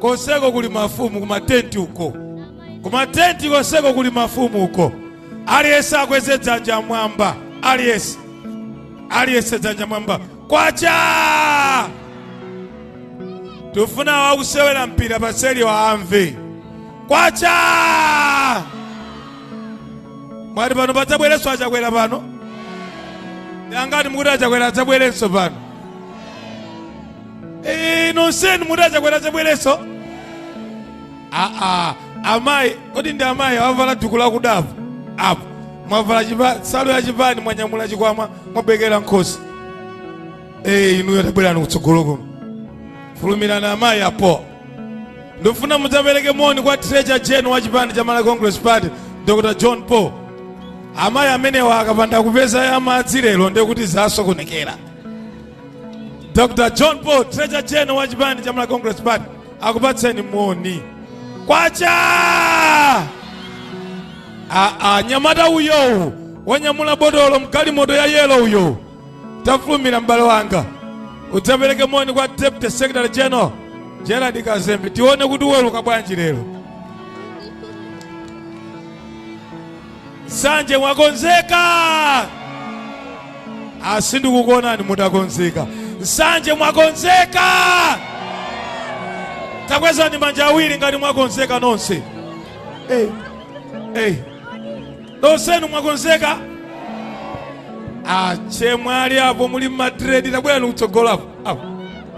Konseko kuli mafumu kumatenti uko, kumatenti konseko kuli mafumu uko. Aliyense akweze dzanja mwamba, aliyense, aliyense dzanja mwamba. Kwacha! Tufuna wakusewera mpira paseli waamve kwacha. Mwati pano padzabwerenso achakwera pano? Angati mukuti achakwera adzabwerenso pano? Nonsenu mukuti achakwera adzabwerenso? Aa, amayi, kodi ndi amayi awavala duku lakudapo apo, mwavala nsalu ya chipani, mwanyamula chikwama, mwabekera nkhosi. Inuyo tabwerani kutsogolo kuno, fulumirani amayi apo. Ndifuna mudzapereke moni kwa Treasurer General wa chipani cha Malawi Congress Party, Dr. John Paul. Amayi amenewa akapanda kupeza ya madzi lero ndiye kuti zasokonekera. Dr. John Paul, Treasurer General wa chipani cha Malawi Congress Party, akupatseni moni. Kwacha! Aa, nyamata uyowu wanyamula botolo mgalimoto ya yellow uyo, tafulumira m'bale wanga, udzapereke moni kwa Deputy Secretary General Gerald Kazembe, tione kuti uweruka bwanji lero. Nsanje mwakonzeka? Asindikukuonani mutakonzeka. Nsanje mwakonzeka? Takwezani manja awiri ngati mwakonzeka nonse. Hey, hey. Nonsenu mwakonzeka? Achemwali apo muli mmadredi, tabwerani kutsogolo apo apo,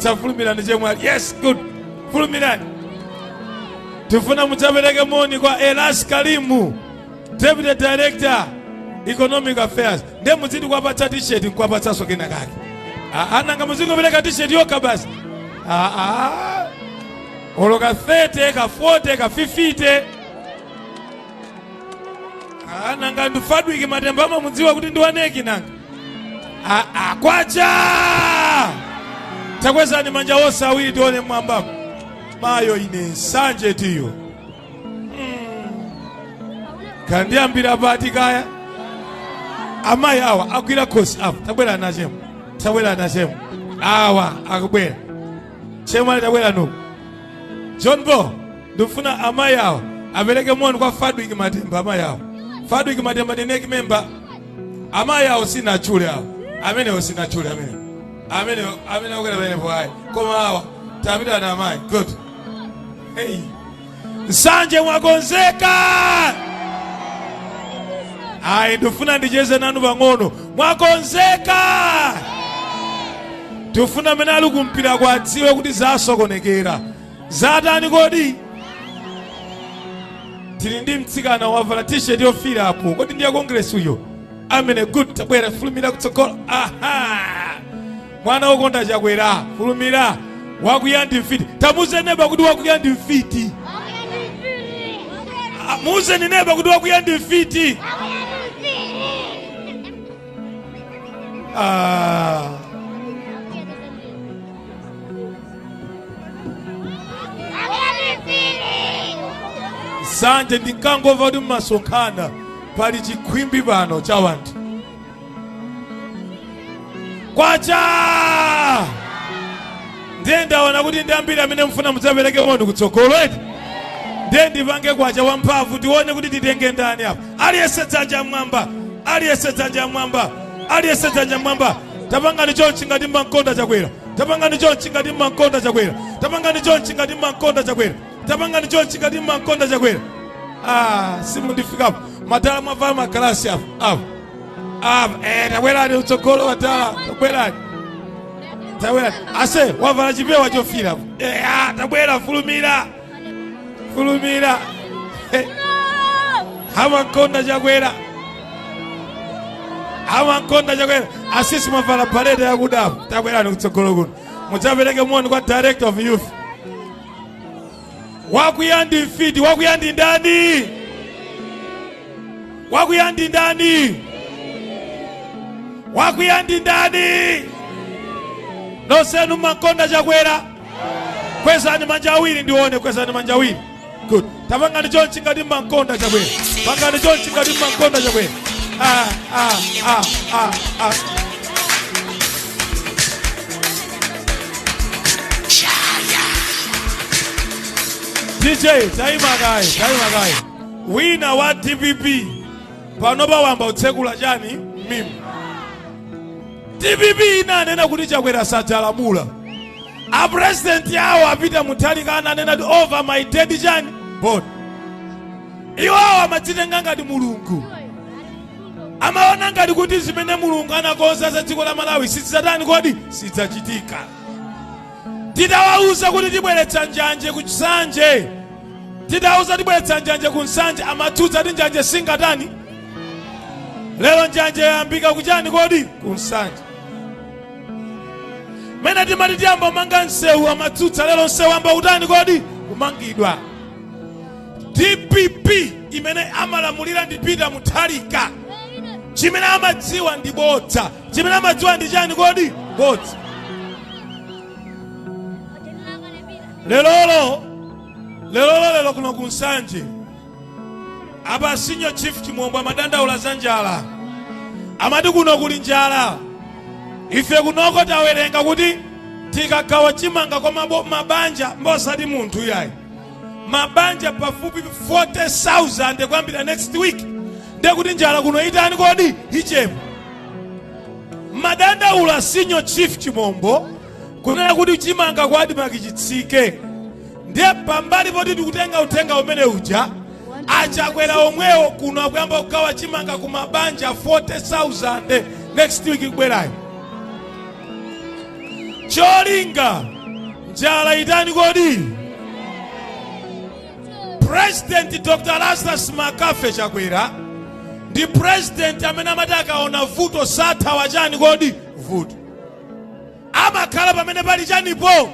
tafulumirani chemwali. Yes, good, fulumirani. Tifuna mudzapereke moni kwa Elas Kalimu, Deputy Director Economic Affairs. Ndiye muzidi kuwapatsa t-shirt nkuwapatsanso kena kake. Nanga muzingopereka t-shirt yokha basi? Olo ka 30 ka 40 ka 50. Nanga ndi Fadwiki Matemba amamudziwa kuti ndi waneki nanga? Kwacha! Takwezani manja onse awiri tione mwambamo. Mayo ine Nsanje tiyo. Kandiyambira pati kaya? Amayi awa agwira khosi apo, tabwera nachemo, tabwera nachemo. Awa akubwera. Chemwali tabwera nuku. John Paul, ndifuna amayi awa apereke moni kwa Fadwiki Matemba. Amayi awa, Fadwiki Matemba ndi NEC member. Amayi awo sinachule awo, amenewo sinachule amene amene amene akwera pamenepo ayi, koma awa tapita na amayi. Good. Hey. Nsanje mwakonzeka? Ayi, ndifuna ndicheze nanu pang'ono. Mwakonzeka? Tifuna amene ali kumpira kwadziwe kuti zasokonekera zatani. Kodi tili ndi mtsikana wavala t-shirt yofira apo, kodi ndiye Congress uyo amene? Good, tabwera, fulumira kutsogolo. Aha, mwana wokonda Chakwera, fulumira. Wakwiya ndi mfiti. Tamuze neba kuti wakwiya ndi mfiti. Muuzeni neba kuti wakwiya ndi mfiti. Nsanje, ndinkangomva kuti mmasonkhana pali chikhwimbi pano cha wanthu. Kwacha! Ndiye ndaona kuti ndi ambiri amene mfuna mudzapereke moni kutsogolo eti. Ndiye ndipange kwacha wamphamvu, tione kuti titenge ndani apa. Aliyense dzanja mwamba, aliyense dzanja mwamba, aliyense dzanja mwamba. Tapangani chonchi ngati mmankonda Chakwera. Tapangani chonchi ngati mmankonda Chakwera. Tapangani chonchi ngati mmankonda Chakwera. Tapangani chonchi ngati mmankonda Chakwera. Ah, simundifikapo. Madala mwavala magalasi apo apo apo. Tabwerani utsogolo madala, tabwerani, tabwerani. Ase wavala chipewa chofira apo. Tabwera, fulumira, fulumira. Amankonda Chakwera, amankonda Chakwera. Asisi mwavala baleta yakudapo, tabwerani kutsogolo kuno mudzapereke moni kwa Director of Youth. Wakwiya ndi mfiti. Wakwiya ndi ndani? Wakwiya ndi ndani? Wakwiya ndi ndani? Nonsenu mmankonda Chakwera, kwezani manja awiri ndione, kwezani manja awiri. Good. Tapangani chonchi ngati mmankonda Chakwera. Pangani chonchi ngati mmankonda Chakwera. Ah, ah, ah, ah, ah. DJ, taima kaye, taima kaye. Wina wa DPP panopa wamba utsekula chani mimba. DPP inanena kuti Chakwera sadzalamula. A president yawo a Peter Mutharika ananena kuti over my dead chani body. Iwowo amadzitenga ngati Mulungu, amaona ngati kuti zimene Mulungu anakonza za dziko la Malawi sizidzatani kodi, sidzachitika. Titawauza kuti tibweretsa njanje ku Nsanje, titawauza tibweretsa njanje ku Nsanje, amatsutsa ti njanje singatani. Lero njanje yayambika kuchani kodi, ku Nsanje. Mene timati tiyamba kumanga msewu, amatsutsa. Lero msewu amba kutani kodi, kumangidwa. DPP imene amalamulira ndi Peter Mutharika, chimene amadziwa ndi bodza. Chimene amadziwa ndi chani kodi? Bodza. Lelolo, lelolo, lero kuno ku Nsanje apa Senior Chief Chimombo amadandaula za njala, amati kuno kuli njala. Ife kunoko tawerenga kuti tikagawa chimanga kwa mabanja, mbosati munthu yayi, mabanja pafupi 40,000 kuyambira next week, ndiye kuti njala kuno itani kodi, ichepa. Madandaula Senior Chief Chimombo kunena kuti chimanga kwa ADMARC chitsike. Ndiye pambali poti tikutenga uthenga umene uja, aChakwera omwewo kuno akuyamba kugawa chimanga ku mabanja 40,000 next week kubwerayo. Cholinga njala itani kodi? President Dr Lazarus McCarthy Chakwera ndi president amene amati akaona vuto sathawa chani kodi, vuto. Amakhala pamene pali chanipo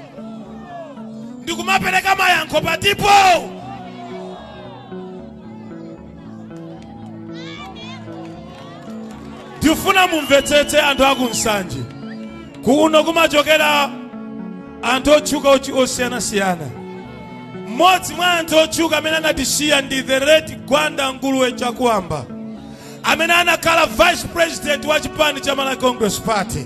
ndikumapereka mayankho patipo. Ndifuna mumvetsetse anthu aku Nsanje. Kuno kumachokera anthu otchuka osiyanasiyana. Mmodzi mwa anthu otchuka amene anatisiya ndi the late Gwanda Nguluwe Chakuamba, amene anakhala vice president wa chipani cha Malawi Congress Party,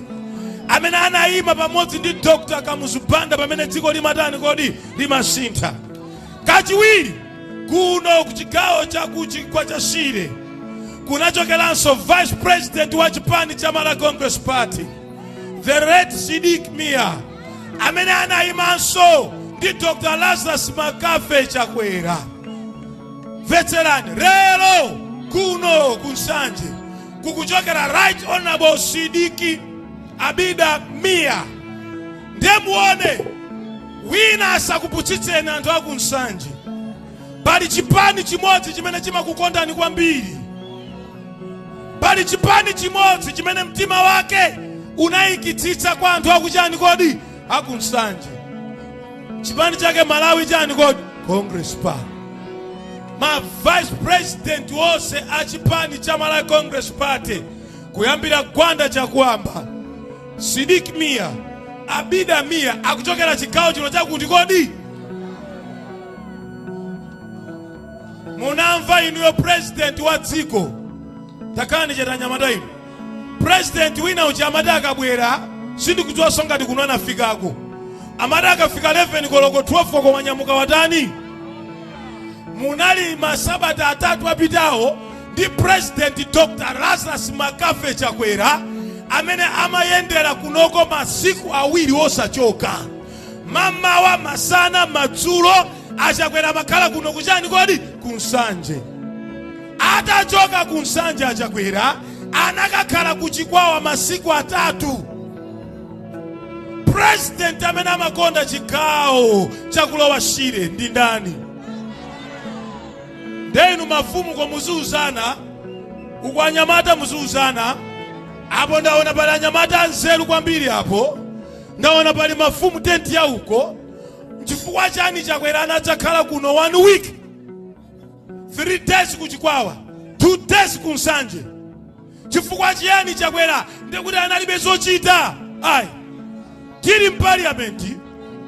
amene anayima pamodzi ndi Dr Kamuzu Banda pamene dziko limatani kodi, limasintha. Kachiwiri, kuno ku chigawo cha ku chigwa cha Shire kunachokeranso vice president wa chipani cha Malawi Congress Party, the late Sidik Mia, amene anayimanso ndi Dr Lazarus McCarthy Chakwera. Mvetserani, lero kuno ku Nsanje kukuchokera Right Honorable Sidiki Abida Mia. Ndiye muone, wina asakuputsitseni anthu aku Nsanje. Pali chipani chimodzi chimene chimakukondani kwambiri. Pali chipani chimodzi chimene mtima wake unayikitsitsa kwa anthu akuchani kodi, aku Nsanje. Chipani chake Malawi chani kodi, Congress Party. Ma vice president wonse a chipani cha Malawi Congress Party, kuyambira Gwanda Chakuamba, Sidik Mia, Abida Mia, akuchokera chigawo chino chakuti kodi. Munamva inuyo president wa dziko, takhalani chete anyamata inu. President wina uja amati akabwera, sindikudziwanso ngati kuno anafikako, amati akafika 11 koloko, 12 koloko wanyamuka watani. Munali masabata 3 apitawo ndi President Dr Lazarus McCarthy Chakwera amene amayendera kunoko masiku 2 osachoka, mamawa, masana, madzulo. Achakwera amakhala kuno kuchani kodi, ku Nsanje. Atachoka ku Nsanje Achakwera anakakhala ku Chikwawa masiku 3. President amene amakonda chigawo chakulowa Shire ndi ndani? Ndenu mafumu ko muziuzana uku, anyamata muziuzana apo. Ndaona pali anyamata anzeru kwambiri apo, ndaona pali mafumu tenti ya uko. Chifukwa chani Chakwera anadzakhala kuno 1 week, 3 days ku Chikwawa, 2 days ku Nsanje? Chifukwa chiyani Chakwera? Ndikuti analibe zochita? Ayi. Tili mparliament,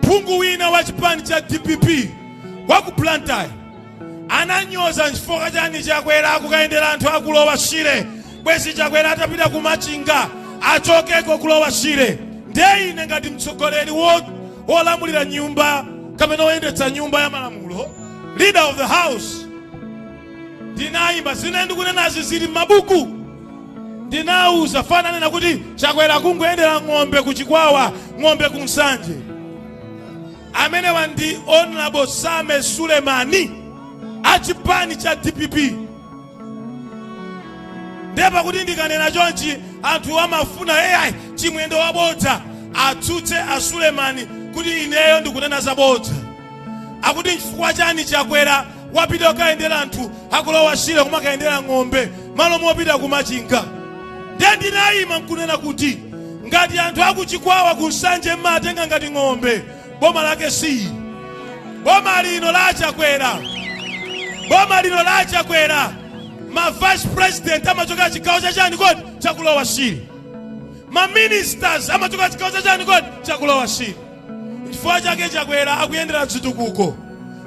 phungu wina wa chipani cha DPP wa ku Blantyre ananyoza, nchifukwa chani Chakwera akukayendera anthu akulowa Shire? Bwezi Chakwera atapita kumachinga, achokeko kulowa Shire. Ndiye ine ngati mtsogoleri wolamulira nyumba kapena woyendetsa nyumba ya malamulo Leader of the House, ndinayimba. Zimene ndikunenazi zili m'mabuku. Ndinauza fananena kuti Chakwera kungoyendera ng'ombe kuchikwawa, ng'ombe kunsanje. Amenewa ndi Honorable Sameer Suleman achipani cha DPP. Ndiye pakuti ndikanena chonchi anthu amafuna AI Chimwendo wabodza atsutse a Sulemani kuti ineyo ndikunena zabodza, akuti nchifukwa chani Chakwera wapita kukayendera anthu akulowa Shire, kumakayendera ng'ombe malo mopita kumachinga? Ndiye ndinayima nkunena kuti ngati anthu akuchikwawa kunsanje mmatenga ngati ng'ombe, boma lake si boma lino la Chakwera. Boma lino la Chakwera, ma vice president amachoka chigawo chachani kodi? Chakulowa Shire. Ma ministers amachoka chigawo chachani kodi? Chakulowa Shire. Chifukwa chake Chakwera akuyendera zitukuko.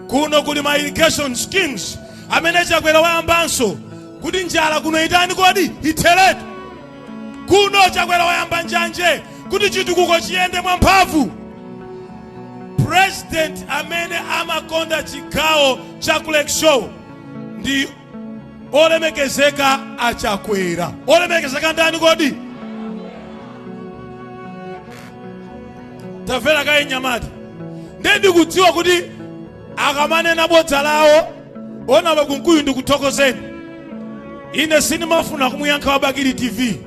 Kuno kuli ma irrigation schemes amene Chakwera wayambanso kuti njala kuno itani kodi? Itheretu. Kuno Chakwera wayamba njanje kuti chitukuko chiyende mwamphamvu. President amene amakonda chigawo cha ku Lakeshore ndi olemekezeka achakwera. Olemekezeka ndani kodi? Tamvera kaye nyamata. Ndiye ndikudziwa kuti akamanena bodza lawo ona Kunkuyu, ndikuthokozeni. Ine sindimafuna kumuyankha wa Bakili TV.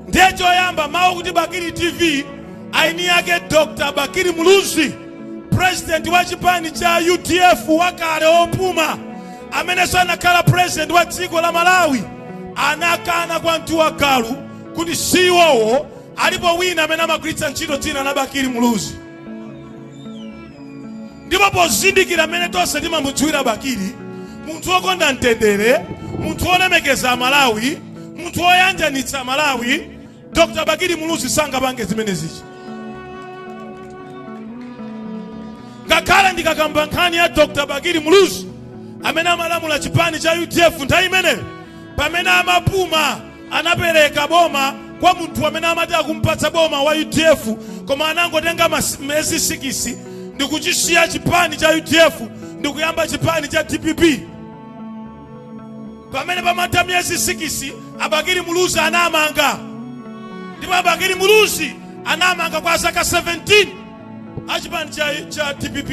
Ndiye choyamba mawu kuti Bakili TV, aini yake Dr Bakili Muluzi, president wa chipani cha UDF wakale opuma, amene sanakhala president wa dziko la Malawi, anakana kwa mtu wa galu kuti siwowo, alipo wina amene amagwiritsa ntchito dzina la Bakili Muluzi. Ndipo pozindikira mmene tonse timamudziwira Bakili, munthu wokonda mtendere, munthu wolemekeza Malawi, munthu woyanjanitsa Malawi, Dr Bakili Muluzi sangapange zimene zichi. Ngakhale ndikakamba nkhani ya Dr Bakili Muluzi amene amalamula chipani cha UDF nthawi imeneyo, pamene amapuma anapereka boma kwa munthu amene amati akumpatsa boma wa UDF, koma anangotenga miyezi 6 ndikuchisiya chipani cha UDF ndikuyamba chipani cha DPP. Pamene pamatha miyezi 6, Abakili Muluzi anamanga, ndipo Abakili Muluzi anamanga kwa zaka 17 achipani cha DPP.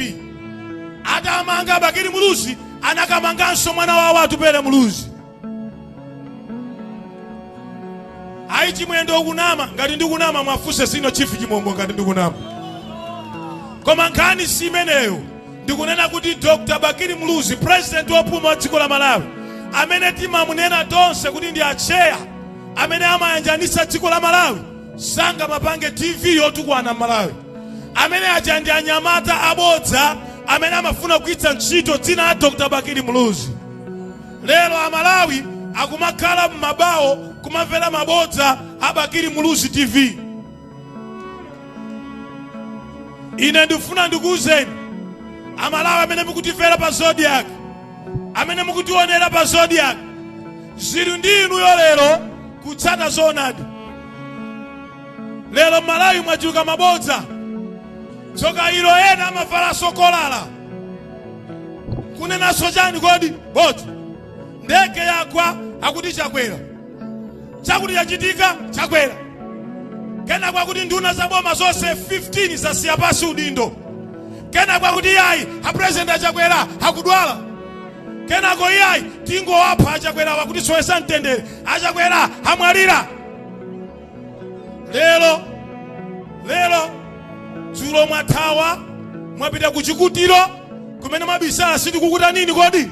Atamanga Abakili Muluzi, anakamanganso mwana wawo Atupele Muluzi. Ayi, Chimwendo ukunama. Ngati ndikunama mwafunse sino Chief Chimombo ngati ndikunama, koma nkhani si imeneyo. Ndikunena kuti Dr Bakili Muluzi, president wopuma wa dziko la Malawi, amene timamunena tonse kuti ndi acheya amene amayanjanitsa dziko la Malawi, sangamapange TV yotukwana Malawi. Amene aja ndi anyamata abodza amene amafuna kugwiritsa ntchito dzina la Dr Bakili Muluzi. Lero Amalawi akumakhala m'mabawo kumamvera mabodza a Bakili Muluzi TV. Ine ndifuna ndikuwuzeni Amalawi amene mukutimvera pa Zodiak, amene mukutionera pa Zodiak, zili ndi inuyo lero kutsata zoonadi. Lero Malawi mwachuluka mabodza. Tsoka ilo, ena amavala kolala kunenanso chani kodi? Bodza. Ndege yagwa, akuti Chakwera. Chakuti chachitika, Chakwera. Kenako akuti nduna za boma zonse 15 zasiya pasi udindo. Kenako akuti iyayi, apresident Achakwera akudwala. Kenako iyayi, tingowapha Achakwera wakuti sowesa mtendere, Achakwera amwalira. Lero lero dzulo mwathawa, mwapita ku chikutiro kumene mwabisala. Sitikukuta nini kodi?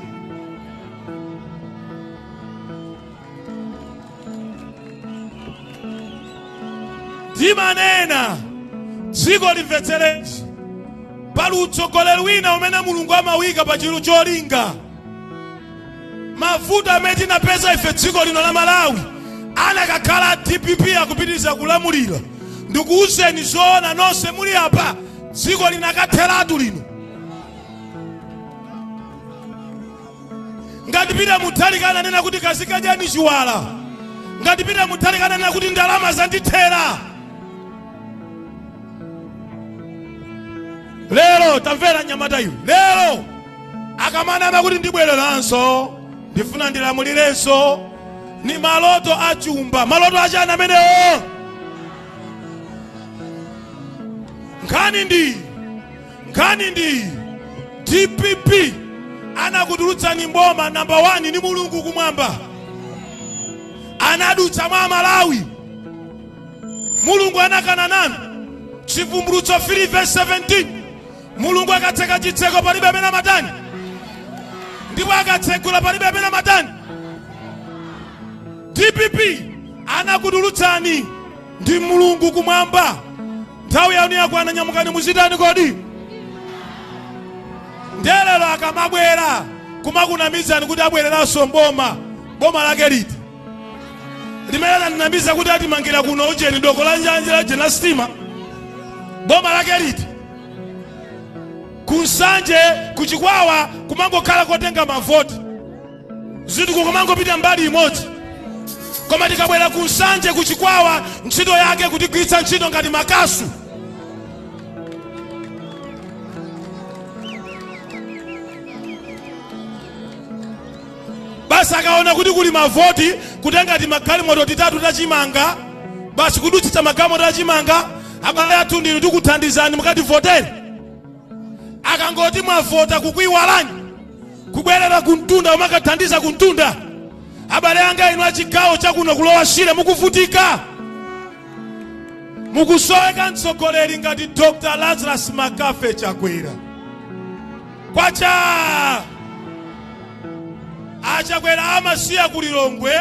Timanena dziko limvetserenji, pali utsogoleri wina umene Mulungu amawika pa chilu cholinga. Mavuto amene tinapeza ife dziko lino la Malawi, anakakhala DPP akupitiriza kulamulira, ndikuwuzeni zoona nonse muli apa, dziko linakatheratu lino. Ngati Peter Mutharika ananena kuti kazikadyani chiwala, ngati Peter Mutharika ananena kuti ndalama zandithera lero. Lero tamvera nyamata iwe, lero akamanama kuti ndibwereranso, ndifuna ndilamulirenso, ni maloto achumba. Maloto achani amenewo? Nkhani ndi DPP anakutulutsani mboma. Namba 1 ni Mulungu kumwamba, anadutsa mwa Malawi, Mulungu anakana nanu. Chivumbulutso 3 verse 17, Mulungu akatseka chitseko palibe amene amatani, ndipo akatsegula palibe amene amatani. DPP anakutulutsani ndi Mulungu kumwamba. Nthawi yanu yakwana, nyamukani muzitani kodi? Ndelero akamabwera kumakunamizani kuti abwereranso mboma, boma lake liti limene anandinamiza kuti atimangira kuno ujeni doko la njanje la jena sitima? Boma lake liti? Kunsanje, kuchikwawa kumangokhala kotenga mavoti, zinthu kumangopita mbali imodzi, koma tikabwera kunsanje, kuchikwawa, ntchito yake kutigwiritsa ntchito ngati makasu. Basi akaona kuti kuli mavoti, kutenga ti magalimoto titatu tachimanga, basi kudutsitsa magalimoto achimanga. Abale athu ndinu, tikuthandizani mukativotere. Akangoti mwavota, kukuiwalani, kubwerera kumtunda umakathandiza kumtunda. Abale anga inu achigawo chakuno kulowa Shire, mukuvutika, mukusoweka mtsogoleri ngati Dr Lazarus Makafe Chakwera. Kwacha achakwera amasiya kulilongwe,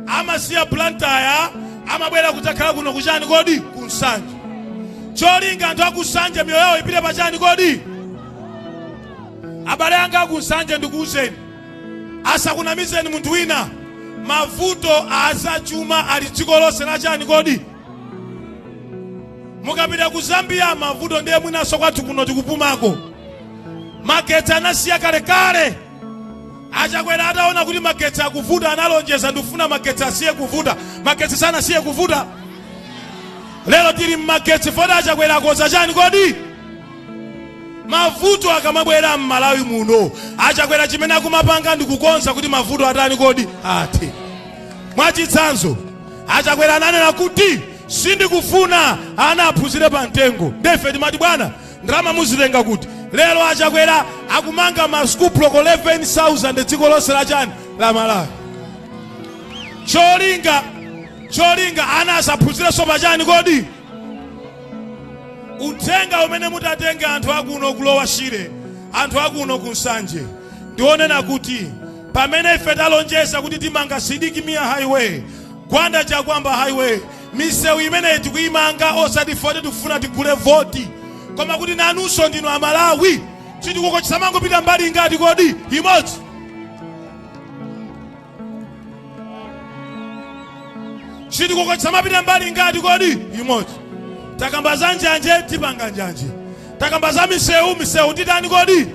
amasiya Blantyre, amabwera kudzakhala kuno kuchani kodi? Kunsanje. Cholinga anthu akusanje miyoyo yawo ipite pachani kodi? Abale anga akunsanje, ndikuwuzeni, asakunamizeni munthu wina. Mavuto azachuma ali dziko lonse lachani kodi? Mukapita ku Zambia mavuto ndiye mwinanso kwathu kuno tikupumako. Magetsi anasiya kalekale. Achakwera ataona kuti magetsi akuvuta, analonjeza, ndikufuna magetsi asiye kuvuta. Magetsi sanasiye kuvuta. Lero tili mmagetsi foti achakwera akoza chani kodi? Mavuto akamabwera m'Malawi muno, achakwera chimene akumapanga ndikukonza kuti mavuto atani kodi? Athe. Mwachitsanzo, achakwera ananena kuti sindikufuna ana aphunzire pa mtengo. Ndefe timati, bwana, ndalama muzitenga kuti? Lero achakwera akumanga ma school block 11,000 dziko lonse lachani? La Malawi. Cholinga ana asaphunzirenso pachani kodi? Uthenga umene mutatenge anthu akuno kulowa Shire, anthu akuno ku Nsanje, ndionena kuti pamene ife talonjeza kuti timanga Sidik Mia Highway, Gwanda Chakwamba Highway, misewu imeneyi tikuyimanga osati foti tikufuna tigule voti, koma kuti nanunso ndinu Amalawi. Chitukuko chisamangopita mbali ingati kodi? Imodzi. Chitukuko chisamapita mbali ingati kodi? Imodzi. Takamba za njanje, tipanga njanje. Takamba za misewu, misewu titani kodi?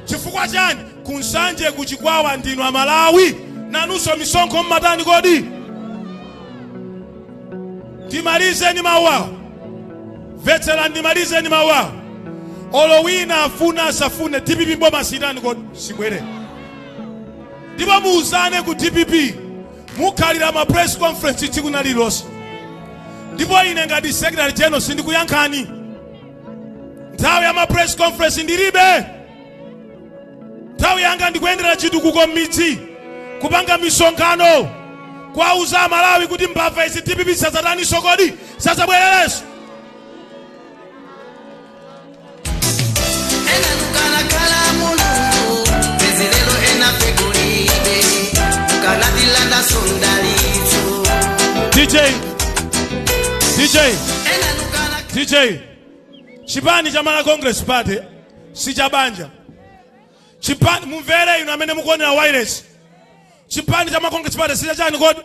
Chifukwa chani? Kunsanje, kuchikwawa ndinu Amalawi, nanunso misonkho mmatani kodi? Ndimalizeni mawu awo, mvetsera, ndimalizeni mawu awo. Olo wina afuna asafune, DPP boma sitani kodi? Sibwerera. Ndipo muuzane ku DPP, mukhalira ma press conference tsiku na lililonse, ndipo ine ngati secretary general sindikuyankhani. Nthawi ya ma press conference ndilibe. Nthawi yanga ndikuyendera chitukuko m'midzi, kupanga misonkhano, kuwauza Amalawi kuti mbava izi DPP sazataninso kodi? Sazabwererenso. Ena nukanakhala Mulungu bwezi lero ena fekulibe ukanatilanda sondalitso. DJ, DJ, Ena nukana DJ, chipani cha Malawi Congress Party si cha banja. Chipani, mumvere inu amene mukuonera wireless, chipani cha Malawi Congress Party si cha chani kodi?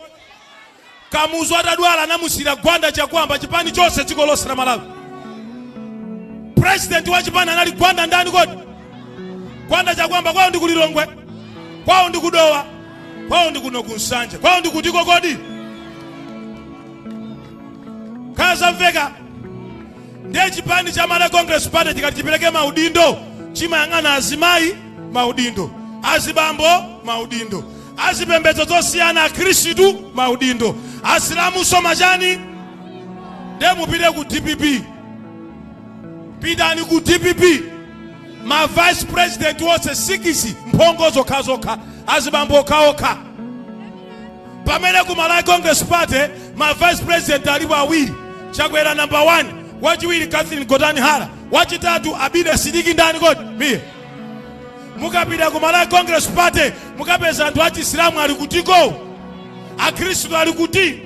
Kamuzu atadwala anamusira Gwanda Chakwamba chipani chonse dziko lonse la Malawi. President wa chipani anali Gwanda ndani kodi? Gwanda Chakwamba. Kwawo ndi kulilongwe, kwawo ndi kudowa, kwawo ndi kuno kunsanje, kwawo ndi kutiko kodi? Kaya zamveka? Ndiye Ndiye chipani cha Malawi Congress Party chikati chipereke maudindo, chimayang'ana azimayi maudindo, azibambo maudindo, azipembedzo zosiyana, akhristu maudindo, asilamuso machani. Ndiye mupite ku DPP, pitani ku DPP, ma vice president wonse 6 mphongo zokhazokha, azibambo okhaokha, pamene ku Malawi Congress Party ma vice president alipo awiri: Chakwera number 1, wachiwiri Catherine Gotani Hara, wachitatu Abida Sidiki ndani kodi miye. Mukapita ku Malawi Congress Party mukapeza anthu achisilamu ali kutiko? Akhristu ali kuti?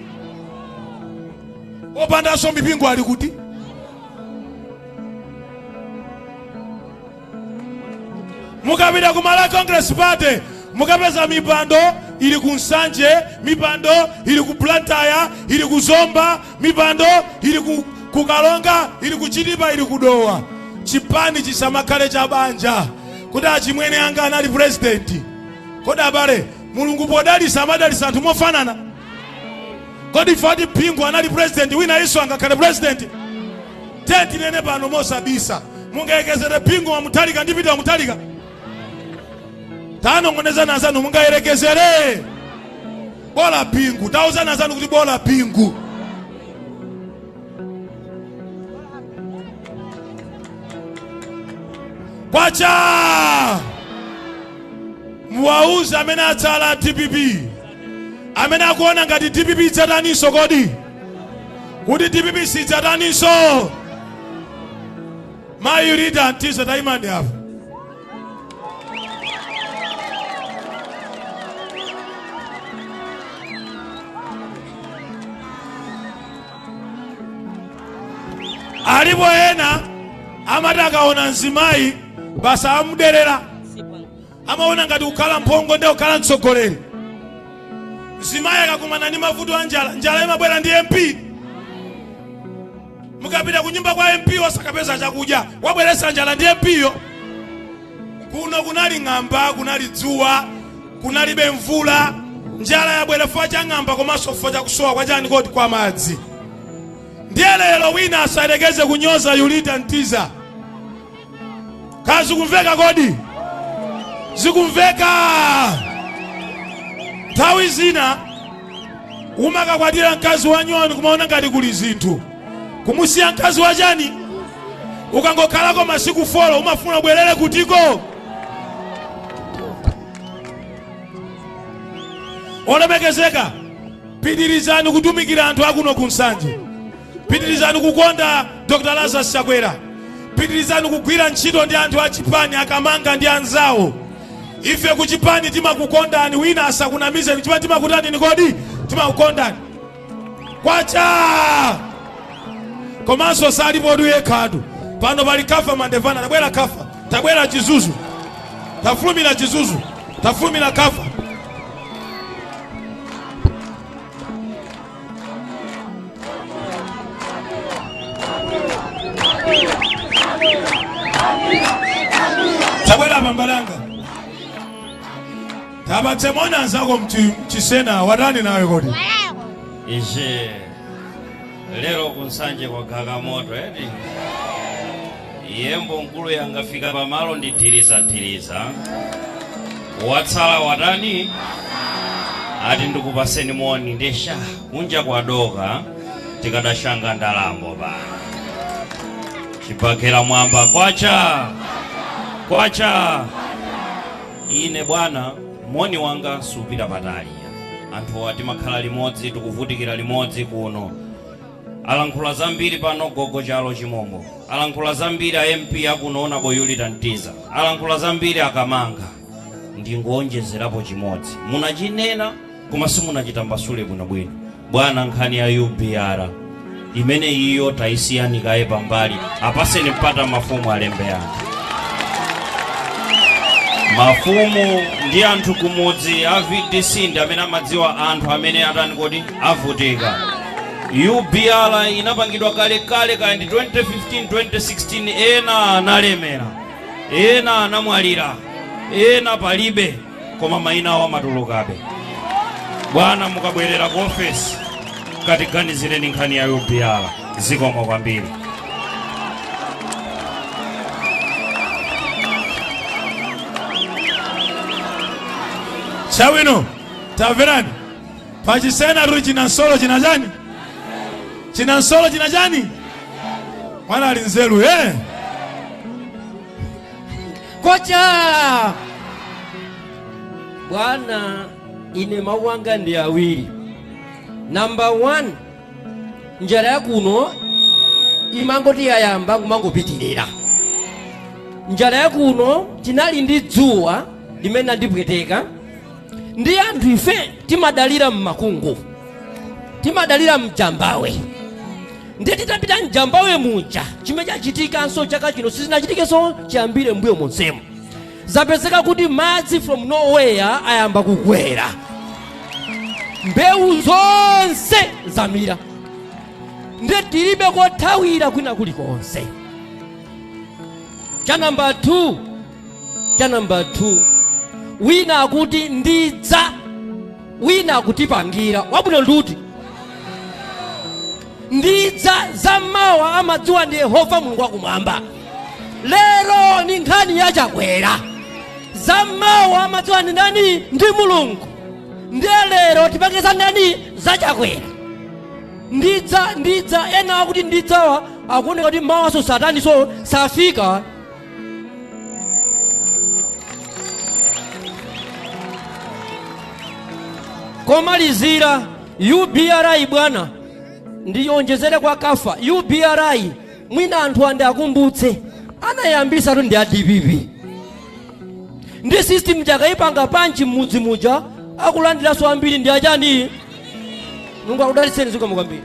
Opandanso mipingo ali kuti? Mukapita ku Malawi Congress Party mukapeza mipando ili ku Nsanje, mipando ili ku Blantyre, ili ku Zomba, mipando ili ku Kalonga, ili ku Chitipa, ili ku Dowa. Chipani chisamakhale cha banja kuti achimwene anga anali president. Kodi abale, Mulungu podalisa amadalisa anthu mofanana? Kodi fati Bingu anali president, wina iso angakhale president? Tiye tinene pano mosabisa, mungayerekezere Bingu wa Mutharika ndi Peter wa Mutharika? Tanong'onezana anzanu, mungayerekezere? Bola Bingu. Tauzana anzanu kuti bola Bingu. Kwacha! Muwauze amene atsala DPP, amene akuona ngati DPP idzataninso, kodi kuti DPP sidzataninso? Mayi Rita Mtiza, tayimani apa. Alipo ena amati akaona mzimayi basa amuderera, amaona ngati kukhala mphongo ndi kukhala mtsogoleri. Mzimayi akakumana ndi mavuto a njala, njala imabwera ndi MP. Mukapita kunyumba kwa MP osakapeza chakudya, wabweretsa njala ndi MP yo. Kuno kunali ng'amba, kunali dzuwa, kunalibe mvula. Njala yabwera chifukwa cha ng'amba komanso chifukwa cha kusowa kwa chani kodi? Kwa madzi. Ndiye lero wina asayerekeze kunyoza Yulita Mtiza. Kazikumveka kodi? Zikumveka? Nthawi zina umakakwatira mkazi wa nyoni kumaona ngati kuli zinthu, kumusiya mkazi wa chani, ukangokhalako masiku 4 umafuna ubwerere kutiko. Olemekezeka, pitirizani kutumikira anthu akuno ku Nsanje, pitirizani kukonda Dr Lazarus Chakwera, pitirizani kugwira ntchito ndi anthu achipani akamanga ndi anzawo. Ife kuchipani timakukondani, wina asakunamizeni. Chipani timakutani kodi? Timakukondani. Kwacha! Komanso salipodu yekhatu pano, pali Kafa Mandevana. Tabwera Kafa, tabwera Chizuzu, tafulumira Chizuzu, tafulumira Kafa. Tabwera pambalanga, tabatsemona anzako mchisena watani nawe kodi? Ishe, lero kunsanje kwagaka moto eti. Yembo nkulu yangafika pamalo ndi dhiriza. Watsala watani? Ati ndikupaseni moni ndesha kunja kwadoka tikadashanga ndalambo pano. Chibakera mwamba. Kwacha! Kwacha! Ine bwana, moni wanga supita patali. Anthu timakhala limodzi, tikuvutikira limodzi kuno. Alankhula zambiri pano gogo Chalo Chimombo, alankhula zambiri a MP akuno Honorable Yulita Mtiza, alankhula zambiri akamanga. Ndingonjezerapo chimodzi, munachinena koma simunachitambasule bwinobwino bwana. Nkhani ya UBR imene iyo tayisiyani kaye pambali, apaseni mpata mafumu alembe anthu. Mafumu ndi anthu kumudzi a VDC ndi amene amadziwa anthu amene atani kodi avutika. UBR inapangidwa kalekale, kaya ndi 2015, 2016. Ena analemera, ena anamwalira, ena palibe, koma mayina awo amatulukabe. Bwana, mukabwerera ku ofesi katiganizireni nkhani ya UBR. Zikomo kwambiri. Chabwino, tamverani. Pachisena tuli chinansolo china chani? Chinansolo china chani? Mwana ali nzeru eh? Kocha bwana, ine mawu anga ndi awiri. Number 1, njala yakuno imangoti yayamba kumangopitirira. Njala yakuno tinali ndi dzuwa limene andipweteka, ndi anthu ife timadalira mmakungu, timadalira mjambawe. Ndiye titapita mjambawe muja, chimene chachitikanso chaka chino sizinachitikenso chiyambire mbuyo monsemo. Zapezeka kuti madzi from nowhere ayamba kukwera, mbewu zonse zamira, ndiye tilibe kothawira kwina kulikonse. Cha namba 2, cha namba 2, wina akuti ndidza, wina akutipangira wabwino nduti ndidza zammawa amadziwa ndi Yehova Mulungu wakumwamba. Lero ni nkhani yachakwera, zammawa amadziwa ndi ndani? Ndi Mulungu. Ndiye lero tipange za ndani? Zachakwera. Ndidza, ndidza, ena akuti ndidzawa akuoneka kuti mawaso satani so safika. Komalizira UBRI bwana, ndionjezere kwa kafa UBRI, mwina anthu andi akumbutse anayambisa tu ndi a DPP ndi system chakayipanga panchi mmudzi muja akulandiranso ambiri ndi achani. Mulungu akudalitseni zikomo kwambiri.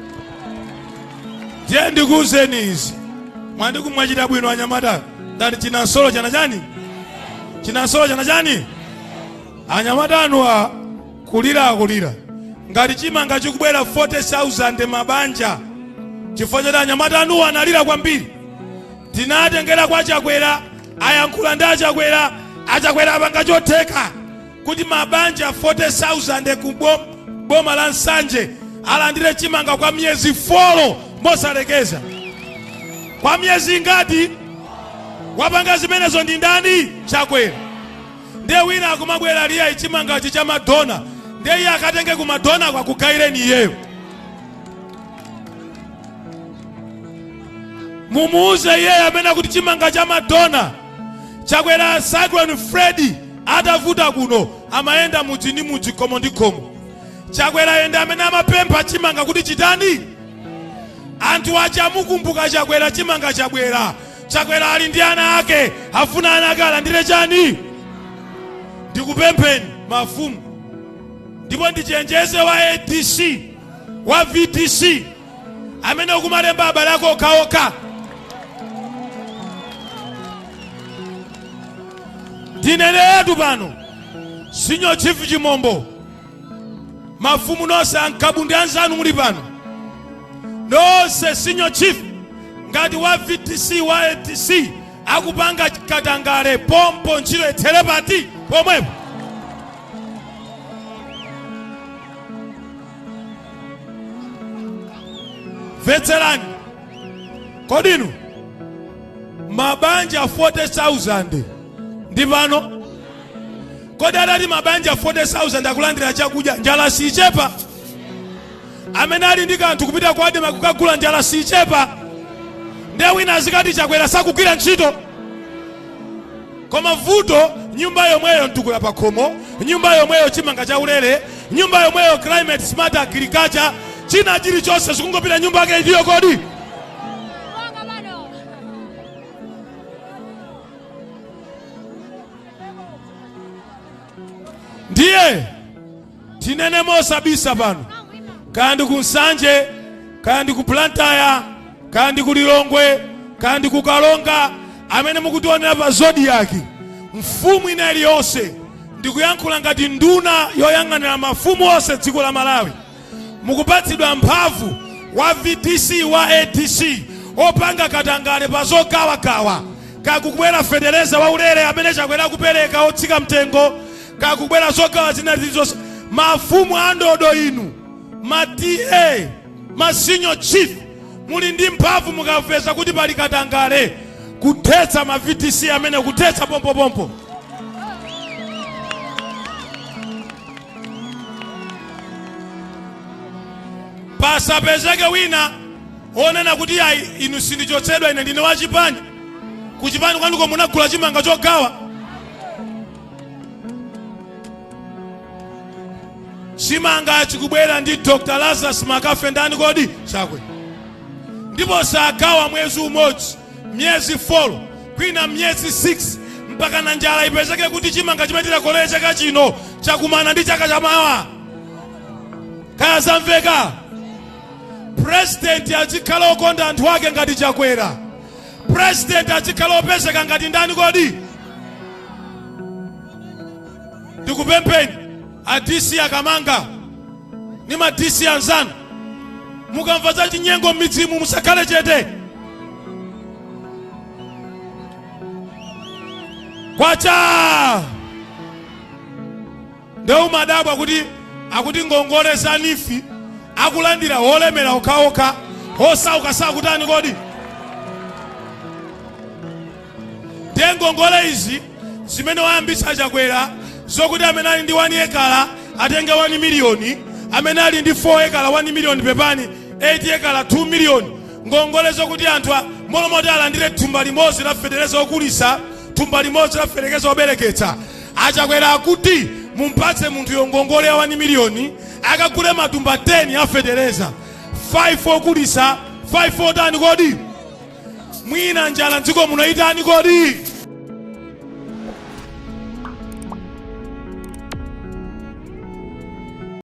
Ndiye ndikuwuzeni izi, mwandikumwachita bwino anyamata. Ndati chinansolo chana chani? Chinansolo chana chani? Anyamata anuwa kulira akulira ngati chimanga chikubwera 40,000 mabanja, chifukwa choti anyamata anuwa analira kwambiri. Tinatengera kwa Chakwera, ayankhula ndi Achakwera, Achakwera apanga chotheka kuti mabanja 40,000 ku boma la Nsanje alandire chimanga kwa miyezi 4 mosalekeza. Kwa miyezi ingati? Wapanga zimenezo ndi ndani? Chakwera. Ndiye wina akumabwera liya chimangachi cha Madonna, ndiye iye akatenge ku Madonna kwa kugaireni iyeyo. Mumuuze iyeyo amene akuti chimanga cha Madonna. Chakwera Cyclone Freddy atavuta kuno amayenda mudzi ndi mudzi, khomo ndi khomo. Chakwera yenda amene amapempha chimanga kuti chitani. Anthu aja mukumbuka Chakwera chimanga chabwera. Chakwera ali ndi ana ake, afuna ana ake alandire chani? Ndikupempheni mafumu, ndipo ndichenjeze wa ADC wa VDC amene ukumalemba abale ako okhaokha. Ndinenetu pano Senior Chief Chimombo, mafumu nonse ankabu ndi anzanu muli pano nonse, Senior Chief ngati wa VDC wa ADC akupanga katangale pompo, ntchito ithere pati pomwepo. Mvetserani, kodinu mabanja 40,000 ndi pano. Kodi adati mabanja 40,000 akulandira chakudya, njala sichepa? Amene ali ndi kanthu kupita kwa ADMARC kukagula, njala sichepa? Ndiye wina azikati Chakwera sakugwira ntchito. Koma vuto, nyumba yomweyo mtukula pa khomo, nyumba yomweyo chimanga cha ulere, nyumba yomweyo climate smart agriculture, china chilichonse zikungopita nyumba yake iliyo. Kodi ndiye tinene mosabisa pano, kaya ndi ku Nsanje, kaya ndi ku Blantyre, kaya ndi ku Lilongwe, kaya ndi ku Kalonga, amene mukutionera pa Zodiak, mfumu ina iliyonse, ndikuyankhula ngati nduna yoyang'anira mafumu onse dziko la Malawi, mukupatsidwa mphamvu wa VDC wa ADC opanga katangale pa zogawagawa, kakubwera fetereza waulere amene Chakwera kupereka otsika mtengo, kakubwera zogawa zina zilizonse, mafumu a ndodo inu, ma TA, ma senior chief, muli ndi mphamvu mukapeza kuti pali katangale kuthetsa ma VDC amene, kuthetsa pompopompo. Pasapezeke wina onena kuti ayi, inu sindichotsedwa, ine ndine wachipani. Kuchipani kwanuko munagula chimanga chogawa? Chimanga chikubwera ndi Dr Lazarus Makafe ndani kodi? Chakwera. Ndipo sagawa mwezi umodzi, miyezi 4, kwina miyezi 6, mpaka na njala ipezeke kuti chimanga chimene tikolere chaka chino chakumana ndi chaka chamawa. Kaya zamveka? President azikhala okonda anthu ake ngati Chakwera. President azikhala opezeka ngati ndani kodi? Ndikupempheni a DC akamanga ni ma DC anzanu, mukamva za chinyengo m'midzimu musakhale chete. Kwacha nde umadabwa kuti akuti ngongole za NEEF akulandira olemera okhaokha, osauka sakutani kodi? Ndiye ngongole izi zimene wayambitsa Chakwera zokuti amene ali ndi 1 ekala atenge 1 miliyoni, amene ali ndi 4 ekala 1 miliyoni, pepani, 8 ekala 2 miliyoni, ngongole zokuti anthu molomoti alandire thumba limodzi la fetereza okulisa, thumba limodzi la fetereza obereketsa, aChakwera akuti mumpatse munthuyo ngongole ya 1 miliyoni akagule matumba 10 a fetereza, 5 okulisa, 5 otani kodi? Mwina njala mdziko muno itani kodi?